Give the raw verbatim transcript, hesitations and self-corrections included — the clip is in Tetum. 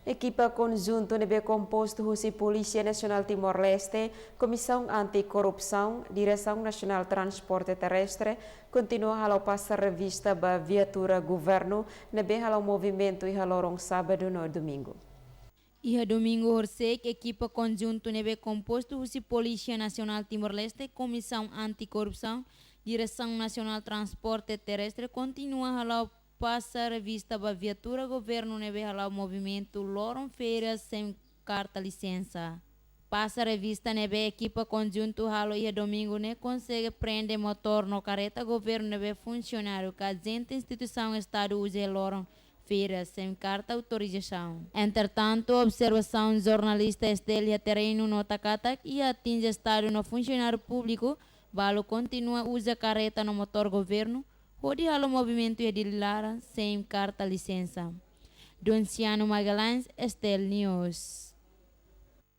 Ekipa konjuntu ne'ebé kompostu husi Polísia Nasionál Timor-Leste, Komisaun Anti-Korrupsaun, Diresaun Nasionál Transporte Terrestre, kontinua halo pasa revista ba viatura governu ne'ebé halo movimentu iha loron sábadu no domingu. Iha domingu horisehik, ekipa konjuntu ne'ebé kompostu husi Polísia Nasionál Timor-Leste, Komisaun Anti-Korrupsaun, Diresaun Nasionál Transporte Terrestre kontinua halo pasa revista ba viatura governu ne'ebé halo movimentu loron férias sein karta lisensa. Pasa revista ne'ebé ekipa konjuntu halo iha domingu ne'e konsege prende motór no kareta governu ne'ebé funsionáriu ka ajente instituisaun Estadu uza iha loron férias sein karta autorizasaun. Entretantu, observasaun jornalista Estel iha terrenu nota katak iha atinje Estadu no funsionáriu públiku, balu kontinua uza kareta no motór governu hodi halo movimentu iha Dili laran sein karta lisensa. Donciano Magalhães, Estel News.